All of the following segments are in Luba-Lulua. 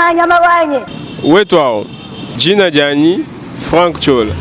Nyama nyama wanyi. Wetu awu, jina dianyi Franck Ciola.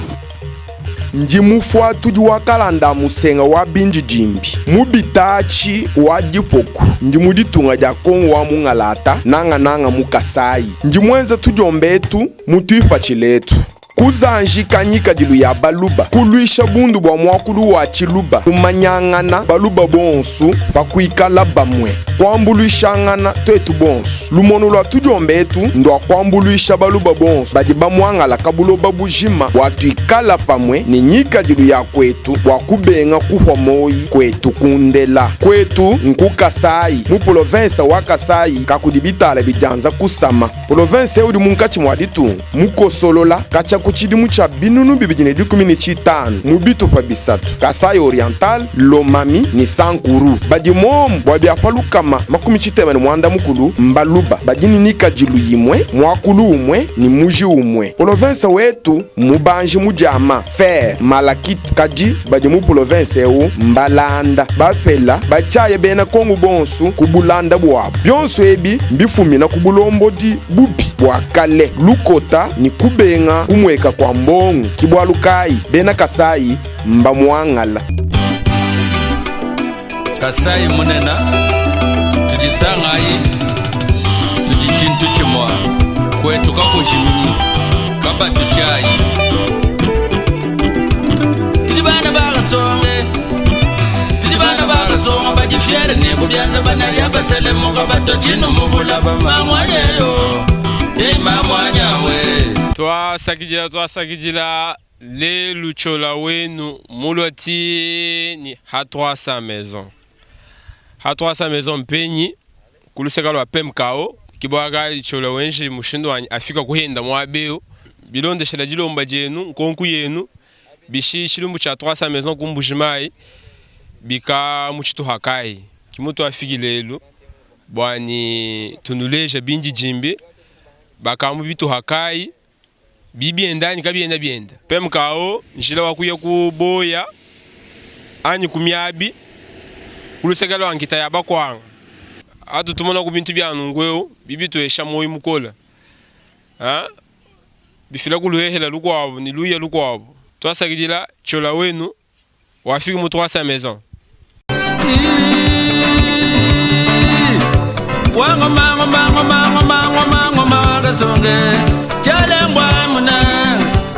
Ndi mufuatudi wa kalanda a musenga wa bindidimbi mu bitaatshi wa dipoku. Ndi mu ditunga dia Kongo wa mungalata, nangananga mu Kasayi. Ndi muenza tudiomba etu mu tuipatshila etu. Kuzanjika ngikadilu ya Baluba, kuluisha bundu bua muakulu wa Tshiluba, kumanyangana Baluba bonsu pa kuikala bamue, kuambuluishangana tuetu bonsu. Lumonu lua tudiomba etu ndua kuambuluisha Baluba bonsu badi bamuangalaka buloba bujima bua tuikala pamue ne ngikadilu ya kuetu bua kubenga kuhua moyi kuetu kundela. Kuetu nku Kasayi, mu polovensa wa Kasayi kakudi bitala bidianza kusama. Polovensa eu udi munkatshi mua ditunga, mukosolola katshia ku tshidimu tshia 2015 mu bitupa bisatu, Kasaï-Oriental, Lomami ne Sankuru. Badi muomu bua bia pa 60 mbaluba badi ne ngikadilu imue, muakulu umue ne muji umue. Polovensa wetu mmubanji mu diama, fer, malachite, kadi badi mu polovensa eu mbalanda, bapela, batshiaya bena Kongo bonsu ku bulanda buabu. Bionso ebi mbifumina ku bulombodi bubi bua kale, lukota ne kubenga kumueka kua mbongo. Ki bualu kayi bena Kasayi mbamuangala. Kasayi munena, tudisangayi, tudi tshintu tshimua, kuetu kakujiminyi, kabatutshiayi. Tudi bana ba Kasonge, tudi bana ba Kasonga, badi fiere ne kubyanza banaya baselemuka bato tshino mu bulaba mamwanyeyo, ei mamwanyawe. Twasakidila, twasakidila lelu Ciola wenu mulua ti ni ha 300 maison. Ha 300 maison mpenyi kuluseka lua PMKO kibwaka Ciola wenji mushindu wanyi afika kuhenda muabeu bilondeshela dilomba dienu nkonku yenu bishi tshilumbu tshia 300 maison ku Mbujimayi bika mu tshituha kayi kimutu afiki lelu bwani tunuleja bindi jimbi bakamu bituha kayi bibienda anyi kabienda bienda. PMKO njila wa kuya ku boya anyi ku miabi kuluseka lwa nkita ya bakwanga atu tumona ku bintu bya nungweu bibituesha moyo mukola ha bifila kuluhehela lukwabu ni luya lukwabu twasakidila Ciola wenu wafiki mu 300 maison. Wango mango mango mango mango mango makasonge chalembwa muna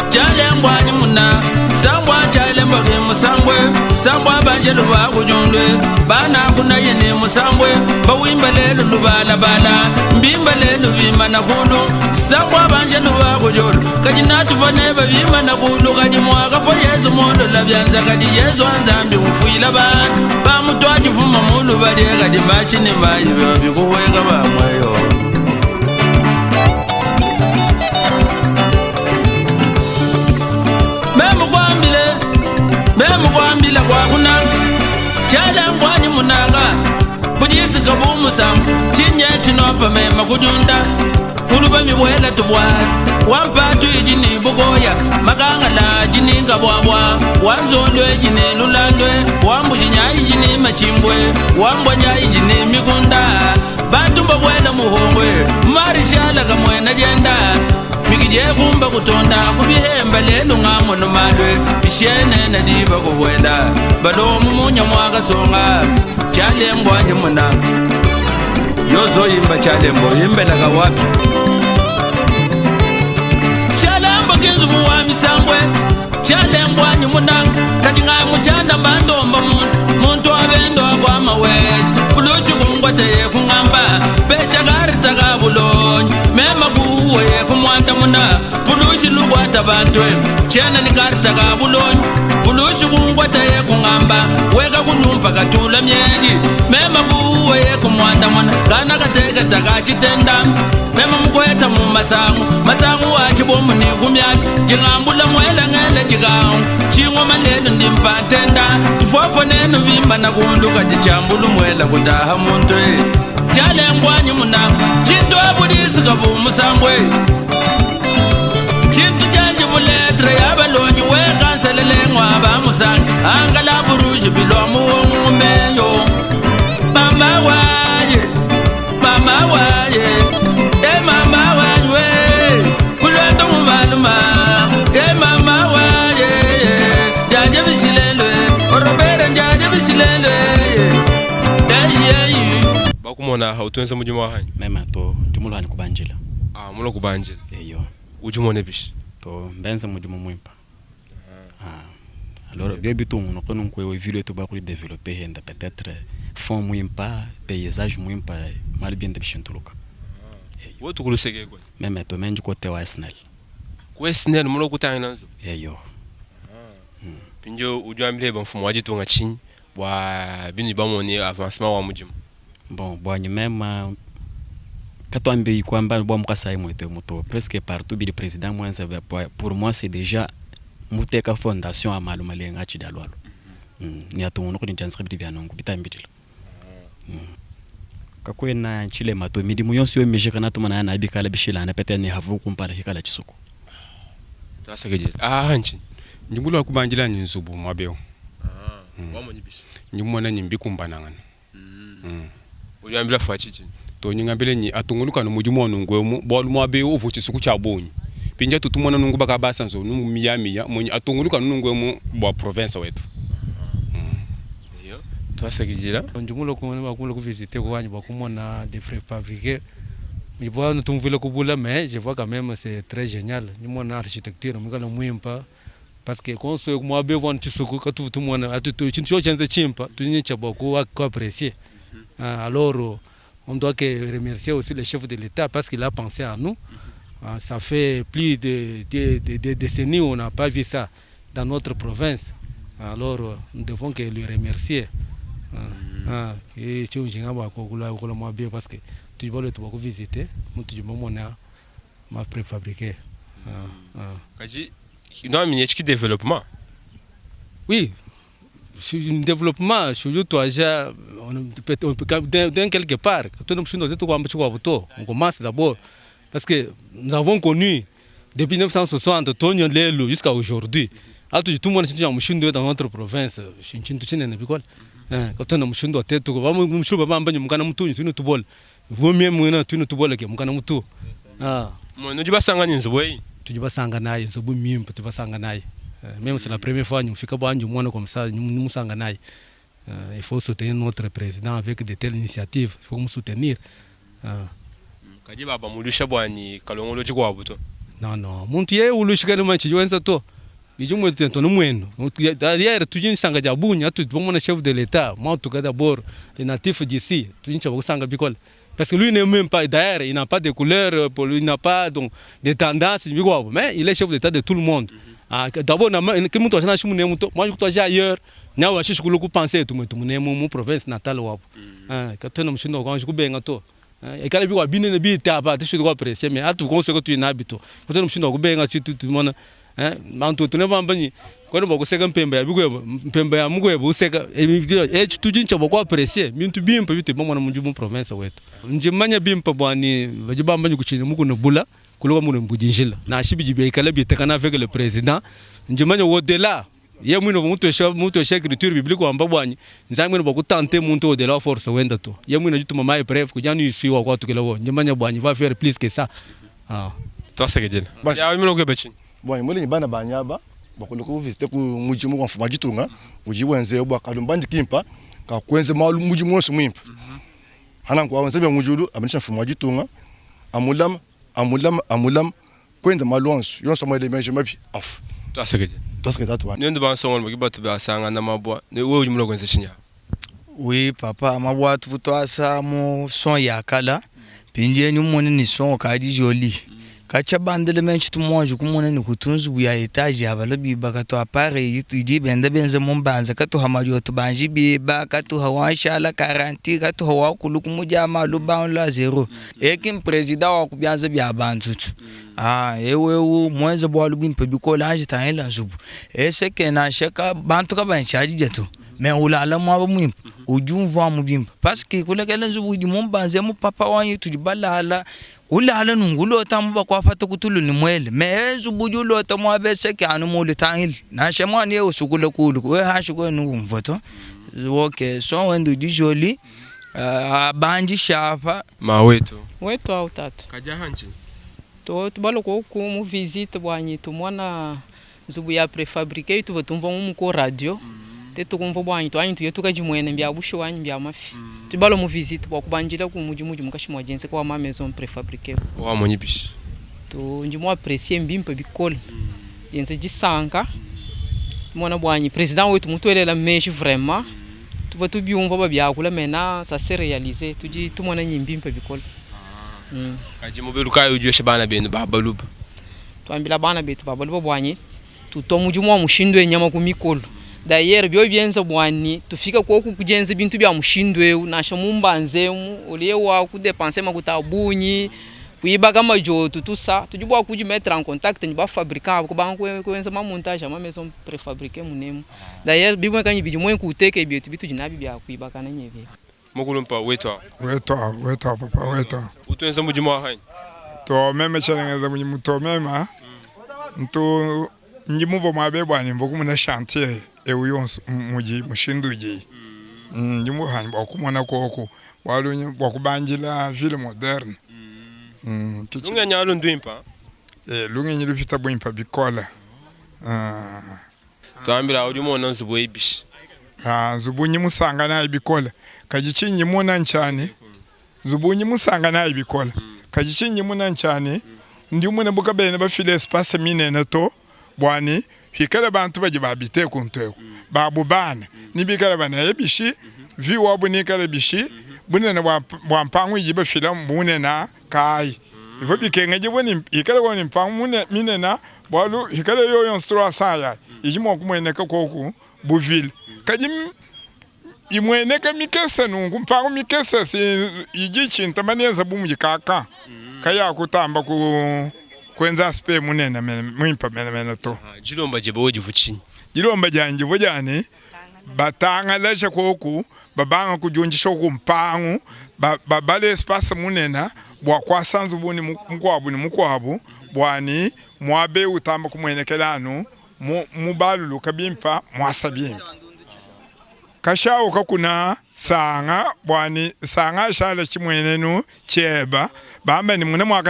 chalembwa ni muna sambwa chalembwa ki musambwe sambwa banjelu bakujundwe bana kuna yene musambwe bawimba lelu lubalabala mbimba lelu bimana kulu sambwa banjelu bakujulu kadi natufane babimana kulu kadi mwakafa Yesu molola byanza kadi Yesu anzambi mufwila bantu bamutwajifuma mulubalye kadi mashini mayibe bikuhweka bamweyo. Memukwambile, memukwambile kwakuna chalembwani munanga kujisika bumusamu chinye chinopa mema kujunda nguluba mibwela tubwasi wampatu iji ni bugoya makangala jininga bwabwa wanzolwe jini lulandwe wambushinyayi jini machimbwe wambwanyayi jini mikunda bantu mbabwela muhongwe marishala kamwena jenda mikije kumba kutonda kubihemba lelu ngamono malwe bishene na diba kuwela balomu munya mwakasonga chalembwanye muna yozo yimba chalembo yimbelaka wapi chalembo kinzubu wa misambwe chalembwanye munanga kajinga muchanda mbandomba muntu muntu abendo akwamaweje bulushi kungwateye kungamba pesha karita kabulonyi mema kuwe kumwanda muna bulushi lukwata bantwe chena ni karita kabulonyi bulushi kungwateye kungamba weka kulumpa katula myeji mema kuwe kumwanda muna kana kateketa kachitenda mema mukweta mu masangu masangu wa chibomu ni kumyali jingambula mwela ngele jikangu chingoma lelo ndi mpantenda tufofo nenu vimba na kunduka jichambulu mwela kutaha muntu chalembwanyi muna chintu abulisika bumusambwe chintu chanje buletre yabalonyi wekanselelengwa bamusange angala buruji bilwa muwongumeyo mama waye mama waye e mama. bishilele eyi eyi. Bakumona aha utuenza mudimu wa hanyi? Meme to ndi mulua kubanjila. Ah, mulua kubanjila. Eyo. Udi mone bishi? To mbenze mudimu muimpa. Ah. Alors bien bitu ngono kono nkwe ville to bakuli développer henda peut-être fond muimpa, paysage muimpa, mali bien bishintuluka. Wewe tukuluseke kwa. Meme to menji kote wa SNEL. Ku SNEL mulua kutangina nzo. Eyo. Pinjo ujambile ba mfumo waji tunga chinyi bwa binu bamone avancement wa mudimu. Bon, bwanyi meme katwambi kwamba bwa mukasai mwete muto presque partout bili président mwenza pour moi c'est déjà muteka fondation amalu malenga achida lwalo. Ni atungu kuni jansa bili byanongo bitambirilo. Kakwena chile mato midimu yonse yo mejeka na tumana na bikala bishilana pete ni havu kumpala hikala chisuku. Twasekeje. Ah, hanchi. Njimulwa kubanjila ni nzubu mwabeo. Ah, wamonyi bishi. Njimona nyimbi kumbanangana. Ujambila fachichi. To nyingambile nyi atunguluka no mudimu wa nungwemu bwalu mwabeo uvu chisuku cha bonyi. Pinja tutumona nungu bakabasa nzo nungu miya miya monyi atunguluka nungwemu bwa province wetu. Iyo. Twasekejela. Njumulo kumona bakula kuvisiter kwanyu bakumona des préfabriqués. Je vois nous tumvile kubula mais je vois quand même c'est très génial. Nimona architecture mikala mwimpa parce que konso kumwabe vwa tisuku katuvu tumona atutu chintu chenze chimpa tunyi cha boku ko apprécier. Ah, alors on doit que remercier aussi le chef de l'État parce qu'il a pensé à nous. Ah, ça fait plus de décennies où on n'a pas vu ça dans notre province. Alors nous devons que lui remercier. Ah, et tu jinga ba ko kula kula mwabe parce que tu vas le tu vas visiter, nous tu mona ma préfabriqué. Ah, ah. Kaji non mais qui développement. Oui. Sur un développement, sur toi déjà on peut on peut d'un quelque part. Tout le monde on commence d'abord parce que nous avons connu depuis 1960 Tonyo Lelo jusqu'à aujourd'hui. Atu tout le monde est mushindo dans notre province. Chintu chinene bikol. Eh, katona mushindo atetu ba mushindo ba mbanyu mukana mutu tunu tubol. Vomie mwena tunu tubol ke mukana mutu. Ah. Mwe nujibasanga ni nzubu eyi. Tujibasanga naye nzubu mimpa tubasanga naye. Même c'est la première fois nous fika banju mwana comme ça nous musanga naye. Il faut soutenir notre président avec de telles initiatives, il faut nous soutenir. Kaji baba mulisha bwani kalongolo jikwa buto. Non non, muntu ye ulushika ni machi wenza to. Bijumwe tento numweno. D'ailleurs tujinsanga jabunya tu bomona chef de l'État, moi en tout cas d'abord les natifs d'ici, tujincha bakusanga bikol. Parce que lui n'est même pas, d'ailleurs, il n'a pas de couleur, pour lui, il n'a pas donc, de tendance, mais il est chef d'État de tout le monde. Ah, d'abord, moi, je suis ailleurs, je suis penser tout le monde, mon province natale. Ah, quand je suis binene bi taba, tu suis apprécier, mais à tout conseil que tu n'habites. Quand je suis tu tout le monde, hein, mantu tu ne vas pas kwani bakuseka mpemba ya bigwebo mpemba ya mugwebo useka e tujincha bakwa apprécier mintu bimpa bitu bomona munju mu province wetu njimanya bimpa bwani bajibamba nyukuchinya mukuno bula kuloka muno mbujinjila na shibiji beikala bitekana avec le président njimanya au-delà ye mwino muntu esha écriture biblique wamba bwanyi nzamwe no bakutante muntu au-delà force wenda to ye mwino jituma mai bref kujanu isuwa kwa tukela wo njimanya bwanyi va faire plus que ça. Ah twasekejela. Ya milo kweba chini. Bwanyi mwele bana banyaba bakolo ko visiter ku mujimu kwa mfuma jitunga ujiwenze bwa kalumbandi kimpa ka kwenze malu mujimu wonse mwimpa. Hana kwa wenze mujulu amenisha mfuma jitunga amulam amulam amulam kwenda malu wonse yonse mwele menje mabi af. Twasekejela. Twasekejela twa. Nendo bansongo mkiba tubasanga na mabwa. Ne wewe ujimlo kwenze chinya. Oui papa mabwa tuvutwasa mu son yakala pinje nyumone ni son kadi joli. Kacha bandele menchi tumonje kumone ni kutunzu buya etage abalo bibaka to apare idi benda benze mumbanza katuha mario tubanji biba katuha wanshala 40 katuha wakulu kumujama luban la zero ekim president wa kubyanza bya bantu ah ewe mwenze bwalu bimpe bikola anje taela nzubu eseke na sheka bantu ka banchaji jetu mais ulala mwaba mwimpa ujumva mu bimpa parce que kulekele nzubu di mumbanze mu papa wanyi tujibalala ulala nungulota muba kwafata kutulu ni mwele mais nzubu julota mwabe seke anu mulu tangil na shemwani usukule kulu we hashu ko nungumvoto okay so wendu di joli abanji shafa ma wetu wetu au tatu kaja hanchi to tubaloko ku mu visite bwanyi tumwana nzubu ya préfabriqué tuvo tumva mu ko radio. Tetu kumvua buanyi tuanyi tuye tukadimuene mbia bushuwa anyi mbia mafi. Tudi balua mu visite bua kubandila ku mudimu udi munkatshi mua dienzeka wa ma maison prefabriquee. Wamonyi bishi? To ndi mu apprecier mbimpe bikole. Bienza disanka tumona buanyi president wetu mutuelela meji vraiment. Tuvua tubiumvua babiakula maintenant ça s'est realise tudi tumona nyi mbimpe bikole. Kadi mubelu kayi udi wesha bana benu ba baluba? Tuambila bana betu ba baluba buanyi tutua mudimu wa mushindu eu nyama ku mikolo. D'ailleurs biobi bienza bua ne tufika koku ku dienza bintu bia mushindu eu nansha mu mbanza emu au lieu wa ku depenser makuta a bungi kuibaka madiotu tout ça tudi bua kudi mettre en contact ne ba fabricants abu kubanga kuenza ma montage a ma maison prefabriquee munemu. D'ailleurs bimue bidi mua kuteka bietu bitudi nabi bia kuibakana nyebi. Mukulumpa wetu awu. Wetu awu, wetu awu papa wetu awu. Utu wenza mudimu wa hanyi? To meme tshiena ngenza mudimu to mema ntu ndi muvua muabe buanyi mvua kumona chantier eu yonso mudi mushindu udiyi. Ndi muvua panyi bua kumona koku bualu bua kubandila ville moderne. Lungenyi alu nduimpa? Eh, lungenyi lupita buimpa bikole. Tuambila, udi umona nzubu eyi bishi? Ah, nzubu nyi musanga nayi bikole. Kadi tshinyi mona ntshiani? Nzubu nyi musanga nayi bikole. Kadi tshinyi mona ntshiani? Ndi mona bu kabena bafila espace minene to bua ne pikala bantu badi ba habiter kuntu eku babu bana ni bikala banaya bishi, vie wabu nikale bishi, bunene bua mpangu idi bafila mbunena kayi. Bivua bikengedibua ne ikale ne mpangu minene bualu ikale yoyo yonso 300 yayi idi mua kumueneka koku bu ville. Kadi imueneka mikese nunku, mpangu mikese si idi itshintama ne bu mudi kaka kayakutamba kuenza aspect munene muimpe menemene to. Dilomba diebe wewe divua tshinyi? Dilomba dianyi divua dia ne, batangalaje koku, babanga kudiundisha ku mpangu, babale espace munene bua kuasa nzubu ne mukuabu ne mukuabu bua ne muaba eu utamba kumuenekela anu mubaluluka bimpe, muasa bimpe. Kashawu kakuna sanga bua ne sanga ashala tshimuenenu tshieba, bamba ne muna mua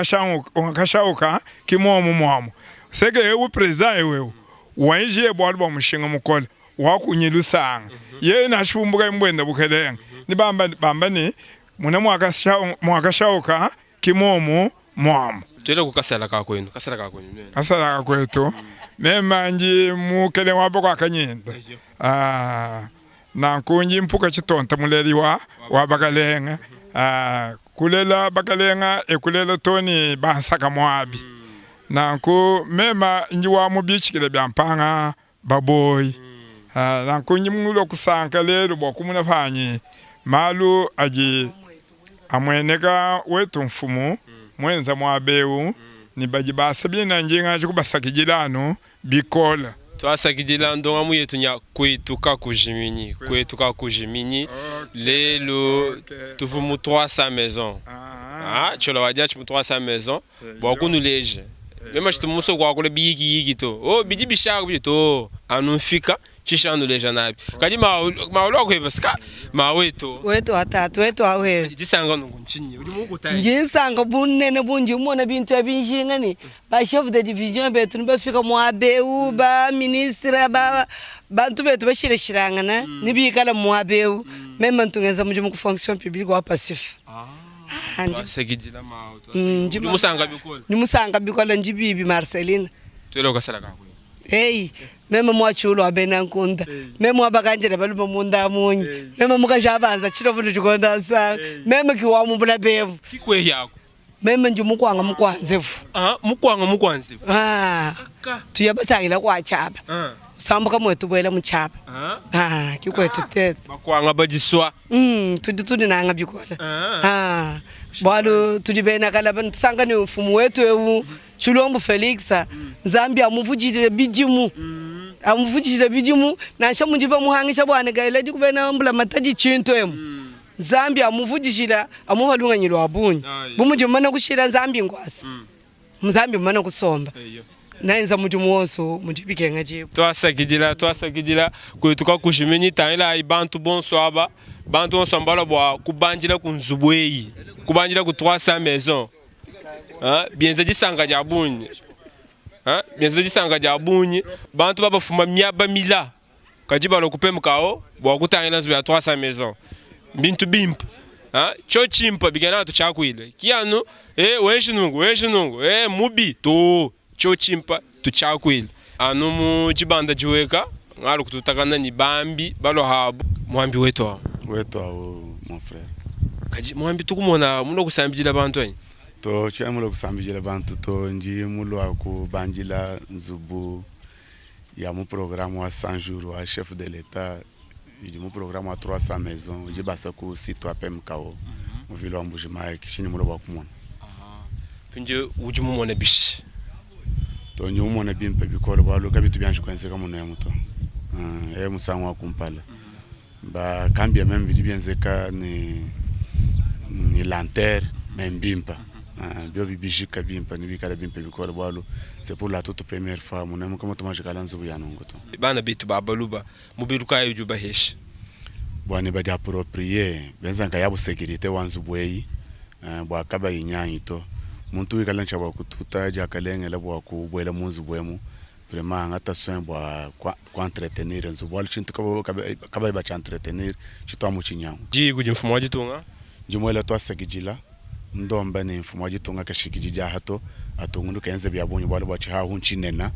kashawuka ki muomu muamu. Seke eu president eu eu wenjiye bualu bua mushinga mukole wakunyi lusanga yeye nansha bumbuka mbuenda bukelenga ni bamba bamba ne muna muakashauka ki muomu muamu. Tuele ku kasala ka kuenu kasala ka kuenu nene. Kasala ka kuetu mema ndi mukelenge wa bakua kanyinda ah, nanku ndi mpuka tshitonta muleli wa wa bakalenga ah, kulela bakalenga ekulela to ne bansaka muabi Nanku mema ndi wa mu bitshikila bia mpanga baboyi. Nanku ndi mulue kusanka lelu bua kumona panyi malu adi amueneka wetu mfumu muenza muaba eu ne badi basa bina ndi nganji kubasakidila anu bikole. Tuasakidila ndongamu yetu nya kuetu kakujiminyi, kuetu kakujiminyi. Lelu tuvu mu 300 maison. Ah, tshola wadiatshi mu 300 maison. Bua kunuleja meme tshitu musue kuakula biyikiyiki to. Oh, bidi bishaka bidi to anu mfika tshisha anuleja nabi. Kadi maulu akueba sika mawetu. Wetu atatu wetu awe. Disanga nunku ntshinyi? Udi mukuta. Ndi nsanga bunene bundi mona bintu ebi njinga ne ba chef de division betu ni bafika muaba eu ba ministre ba bantu betu bashilashilangana ni bikala muaba eu meme ntu ngenza mudimu ku fonction publique wa passif. Ah. Ndi musanka bikole ndi bibi Marceline. Hey, meme mwachulo wa bena nkunda meme wabakanjela balume munda munyi meme mukaji abanza tshilobo ndikonda sana meme kiwa mubula bevu meme ndi mukwanga mukwanzevu ah, mukwanga mukwanzevu ah, tuya batangila kwa chaba ah. Usambuka mwetu bwela muchaba ah. Kikwetu tete bakwanga badiswa Tudi tudinanga bikole bualu tudi bena kalaba tusanga ne mfumu wetu eu Tshilombo Felix Nzambi amuvudijile bidimu amuvudijile bidimu nansha mudi bamuhangisha bua ne gaeledi ku bena mbulamatadi tshintu emu Nzambi amuvudijila amuha lungenyi lua bungi bu mudi mumane kushila Nzambi nkuasa Nzambi mumane kusomba naenza mudimu wonso mudi bikenga diebu. Tuasakidila, tuasakidila kuetu kakujiminyi. Tangilayi bantu bonso aba, bantu bonso mbalua bua kubandila ku nzubu eyi, kubandila ku 300 maison. Ha, bienza disanka dia bungi. Ha, bienza disanka dia bungi. Bantu babafuma miaba mila. Kadi balua ku PMKO bua kutangila nzubu ya 300 maison. Mbintu bimpe. Ha? Tshio tshimpe bikena tutshiakuile. Ki anu eh wenji nungu, wenji nungu, eh mubi to. Tshio tshimpe tutshiakuile. Anu mu dibanda diweka ngalu kututakana ni bambi balua habu muambi wetu awu. Wetu awu mon frère. Kadi muambi tukumona mulua kusambidila bantu anyi? To tshiena mulua kusambidila bantu to, ndi mulua kubandila nzubu ya mu programme wa 100 jours wa chef de l'etat idi mu programme wa 300 maisons idi basa ku site wa PMKO mu ville wa Mbuji-Mayi ki tshindi mulua bua kumona. Mpindieu udi mumone bishi? To ndi mumone bimpe bikole bualu kabitu bianji kuenzeka munemu to. Eu musangu wa kumpala. Bakambia meme bidi bienzeka ne ne lenteur mais mbimpa. Biobi bijika bimpa ne bikala bimpe bikole bualu c'est pour la toute première fois munemu ke mutu muanji kala nzubu ya nunku to. Bana betu ba baluba, mubelu kayi udi ubahesha? Bua ne badi approprier benza nkayabu securite wa nzubu eyi bua kabayinyangi to. Muntu wikala ne tshia bua kututa diakalengele bua kubuela mu nzubu emu vraiment angata soin bua ku entretenir nzubu bualu tshintu kabayi batshi entretenir tshitu amu tshinyangu. Diyi kudi mfumu wa ditunga. Ndi muela tuasakidila, ndomba ne mfumu wa ditunga kashikidi diaha to, atungunuke enze bia bungi bualu bua tshihahu ntshinena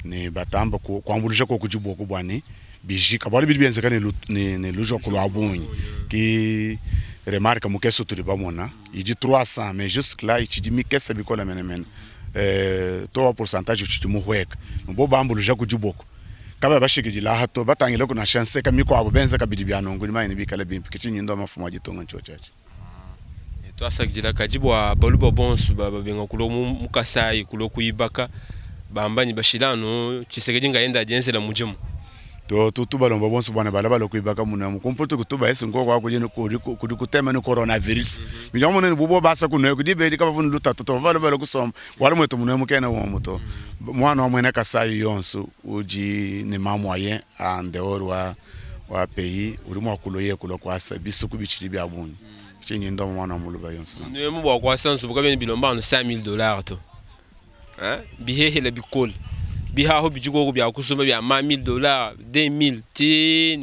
ne batamba kuambuluisha koku diboku bua ne bijika bualu bidi bienzeka ne lujoku lua bungi ki remarque mukese utudi bamona idi 300 mais jusque la itshidi mikese bikola menemene taux wa pourcentage utshidi muhueka bo bambuluja ku diboko kabayi bashikidila aha to batangileku nansha nseka mikuabu benza kabidi bia nunku dimanya ne bikala bimpe ki tshinyi ndo mafumu a ditunga ntshiotshi atshi. Tuasakidila kadi bua baluba bonsu ba babenga kulua mu Kasayi kulua kuibaka bamba ne bashila anu Tshisekedi nkayenda adienzela mudimu. To tutu balomba bonso bua ne bala balua kuibaka munemu ku Mputu kutuba esi nkoku aku kudi kudi kutema ne coronavirus. Bidi bamona ne bubo basa kunueku diba edi kabavua ne lutatu to bavua balua kusomba bualu muetu munemu kena womu to. Muana wa muena Kasayi yonso udi ne ma moyen en dehors wa wa pays udi mua kulua yeye kulua kuasa bisuku bitshidi bia bungi. Tshinyi ndoma muana wa muluba yonso. Nuemu bua kuasa nzubu kabiena bilomba anu 5000 dollars to. Hein? Bihehela bikole. Bihaho bidi koku bia kusumba bia ma 1000 dollars, 2000 ti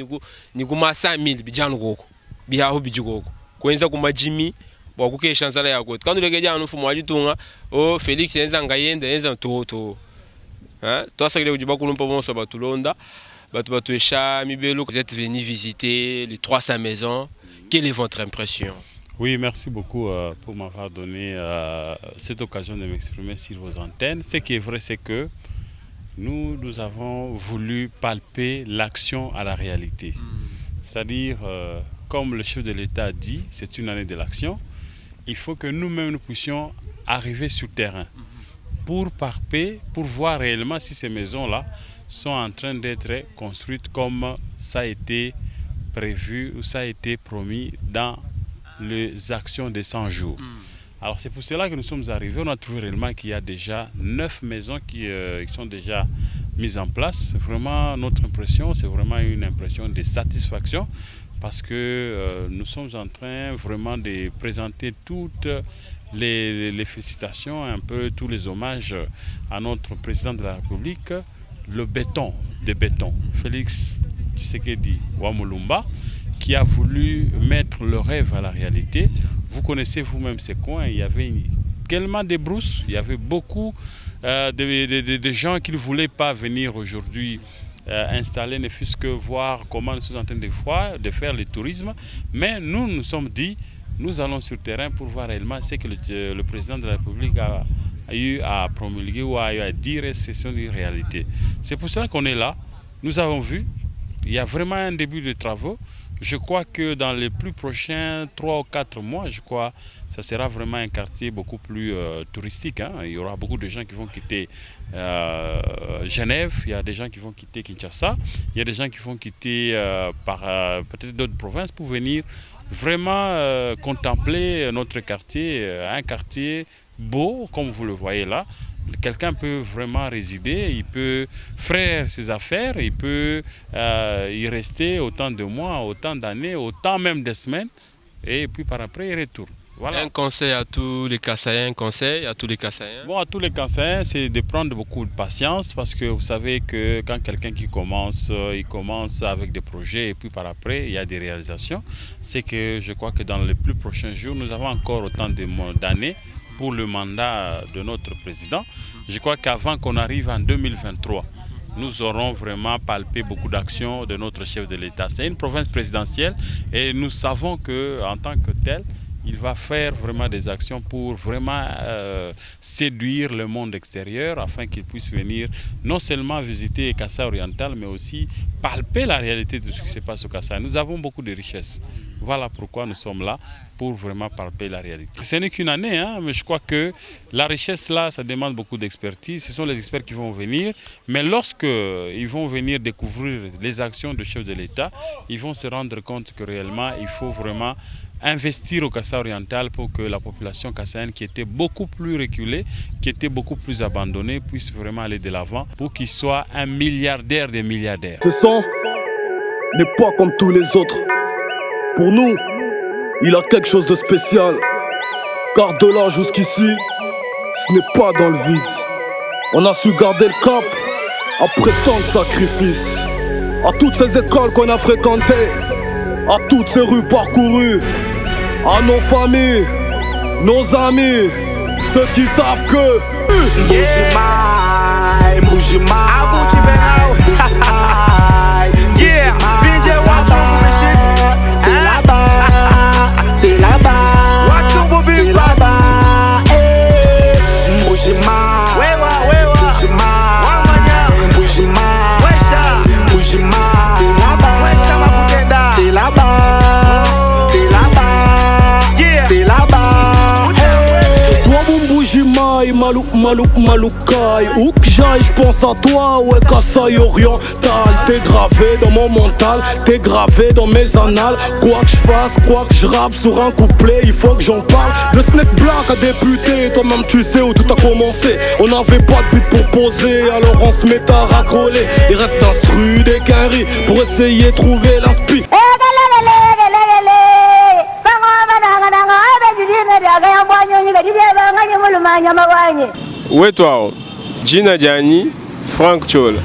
ni ku ma 100000 bidi anu koku. Bihaho bidi koku. Kuenza ku madimi bua kukesha nzala ya kwetu. Kanulekedi anu mfumu wa ditunga oh Felix enza nkayende enza to to. Hein? Tuasakidila kudi bakulumpa bonso batulonda batu batuesha mibelu. Vous êtes venu visiter les 300 maisons. Quelle est votre impression? Oui, merci beaucoup pour m'avoir donné cette occasion de m'exprimer sur vos antennes. Ce qui est vrai, c'est que nous, nous avons voulu palper l'action à la réalité. C'est-à-dire, comme le chef de l'État a dit, c'est une année de l'action. Il faut que nous-mêmes, nous puissions arriver sur terrain pour palper, pour voir réellement si ces maisons-là sont en train d'être construites comme ça a été prévu ou ça a été promis dans les actions des 100 jours. Alors c'est pour cela que nous sommes arrivés, on a trouvé réellement qu'il y a déjà 9 maisons qui sont déjà mises en place. Vraiment, notre impression, c'est vraiment une impression de satisfaction parce que nous sommes en train vraiment de présenter toutes les félicitations, un peu tous les hommages à notre président de la République, le béton des bétons, Félix Tshisekedi wa Mulumba, qui a voulu mettre le rêve à la réalité. Vous connaissez vous-même ces coins, il y avait tellement de brousses, il y avait beaucoup de gens qui ne voulaient pas venir aujourd'hui installer, ne fût-ce que voir comment nous sommes en train de faire le tourisme. Mais nous nous sommes dit, nous allons sur le terrain pour voir réellement ce que le président de la République a eu à promulguer ou a eu à dire, ce sont des réalités. C'est pour cela qu'on est là. Nous avons vu, il y a vraiment un début de travaux. Je crois que dans les plus prochains 3 ou 4 mois, je crois, ça sera vraiment un quartier beaucoup plus touristique. Hein. Il y aura beaucoup de gens qui vont quitter Genève, il y a des gens qui vont quitter Kinshasa, il y a des gens qui vont quitter par peut-être d'autres provinces pour venir vraiment contempler notre quartier, un quartier beau comme vous le voyez là. Quelqu'un peut vraiment résider, il peut faire ses affaires, il peut y rester autant de mois, autant d'années, autant même de semaines, et puis par après il retourne. Voilà. Un conseil à tous les Kasaïens, un conseil à tous les Kasaïens. Bon, à tous les Kasaïens, c'est de prendre beaucoup de patience parce que vous savez que quand quelqu'un qui commence, il commence avec des projets et puis par après, il y a des réalisations. C'est que je crois que dans les plus prochains jours, nous avons encore autant d'années pour le mandat de notre président. Je crois qu'avant qu'on arrive en 2023, nous aurons vraiment palpé beaucoup d'actions de notre chef de l'État. C'est une province présidentielle et nous savons qu'en tant que tel, il va faire vraiment des actions pour vraiment séduire le monde extérieur afin qu'il puisse venir non seulement visiter Kasaï oriental, mais aussi palper la réalité de ce qui se passe au Kasaï. Nous avons beaucoup de richesses. Voilà pourquoi nous sommes là, pour vraiment palper la réalité. Ce n'est qu'une année, hein, mais je crois que la richesse là, ça demande beaucoup d'expertise. Ce sont les experts qui vont venir, mais lorsque ils vont venir découvrir les actions du chef de l'État, ils vont se rendre compte que réellement, il faut vraiment investir au Kasaï oriental pour que la population kassaïenne qui était beaucoup plus reculée, qui était beaucoup plus abandonnée, puisse vraiment aller de l'avant pour qu'il soit un milliardaire des milliardaires. Ce son n'est pas comme tous les autres. Pour nous, il a quelque chose de spécial. Car de là jusqu'ici, ce n'est pas dans le vide. On a su garder le cap après tant de sacrifices. À toutes ces écoles qu'on a fréquentées, à toutes ces rues parcourues, à nos familles, nos amis, ceux qui savent que Mbujimayi, Mbujimayi, Mbujimayi, Yeah, C'est là-bas, c'est là-bas, c'est là-bas, eh. Mbujimayi, Mbujimayi, Mbujimayi, Mbujimayi, c'est là-bas, c'est là-bas, c'est là-bas, c'est là-bas, eh. Toi mon Mbujimayi, Malou, Malou, Maloukaï. Où que j'aille, je pense à toi, ouais, Kasaï oriental. T'es gravé dans mon mental, t'es gravé dans mes annales. Quoi que je fasse, quoi que je rappe sur un couplet, il faut que j'en parle. Le Snake Black a débuté, toi-même tu sais où tout a commencé. On n'avait pas de but pour poser, alors on se met à racoler. Il reste instru des quinries pour essayer de trouver l'inspi. Wetu jina dianyi Frank Chola.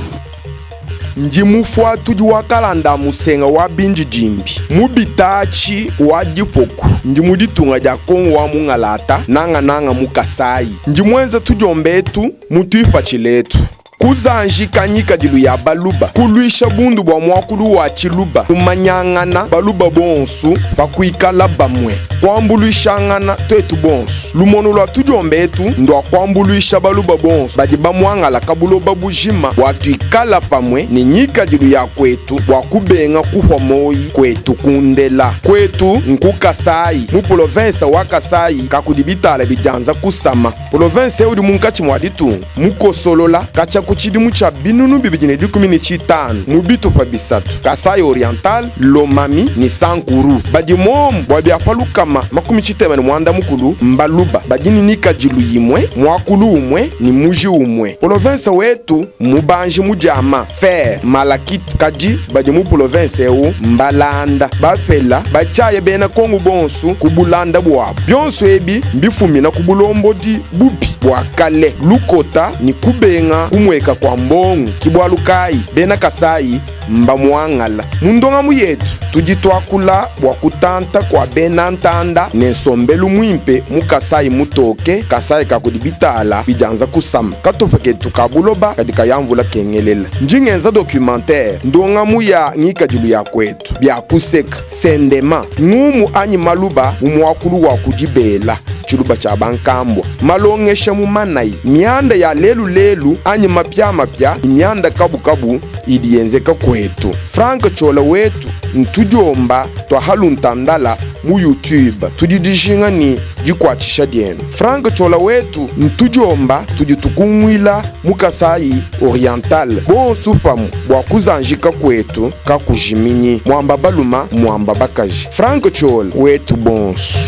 Ndi mufuatudi wa kalanda musenga wa bindidimbi mubitachi wa dipoku ndi mu ditunga dia kongo wa mungalata nangananga mu Kasayi ndi mwenza tudiombetu mutuipatshiletu kuzanjika nyikadilu ya baluba kulwisha bundu bua muakulu wa tshiluba kumanyangana baluba bonsu pakuikala bamue kuambuluishangana twetu bonsu lumono lua tudiombetu ndua kuambuluisha baluba bonsu badi bamuangala kabuloba bujima bua tuikala pamue ne nyikadilu ya kwetu bua kubenga kuhwa moyi kwetu kundela kwetu nku Kasayi mu polovensa wa Kasayi kakudi bitala bidianza kusama polovensa eudi munkatshi mua ditunga mukosolola katshia ku tshidimu tshia 2015 mu bitupa bisatu Kasayi oriental Lomami ni Sankuru badi momu bua biapa 390 mbaluba badi ni nikadilu yimue muakulu umue ni muji umue polovensa wetu mubanji mudiama fer malakite kadi badi mu polovensa eu mbalanda bafela batshiaya bena kongo bonsu ku bulanda buabu bionso ebi mbifumina ku bulombodi bubi bua kale lukota ni kubenga kumweka kwa mbongo kibwalukayi bena Kasayi mbamuangala mundongamu yetu tudi tuakula bua kutanta kua bena ntanda ne nsombelu muimpe mu Kasayi mutoke Kasayi kakudi bitala bidianza kusama katupa ketu ka buloba kadi kayamvula kengelela ndingenza documentaire ndongamu ya ngikadilu ya kwetu bia kuseka sendema ngumu anyi maluba mu muakulu wa kudibela tshiluba tshia bankambua malongesha mu manayi mianda ya lelulelu anyi mapiamapia mianda kabukabu idi yenzeka kwetu Frank Chola wetu ntudiomba twahaluntandala mu YouTube tudi dijinga ni dikuatshisha dienu Frank Chola wetu ntudiomba tudi tukunguila mu Kasayi oriental bonsu pamue bua kuzanjika kwetu kakujiminyi mwamba baluma mwamba bakaji Frank Chola wetu bonsu.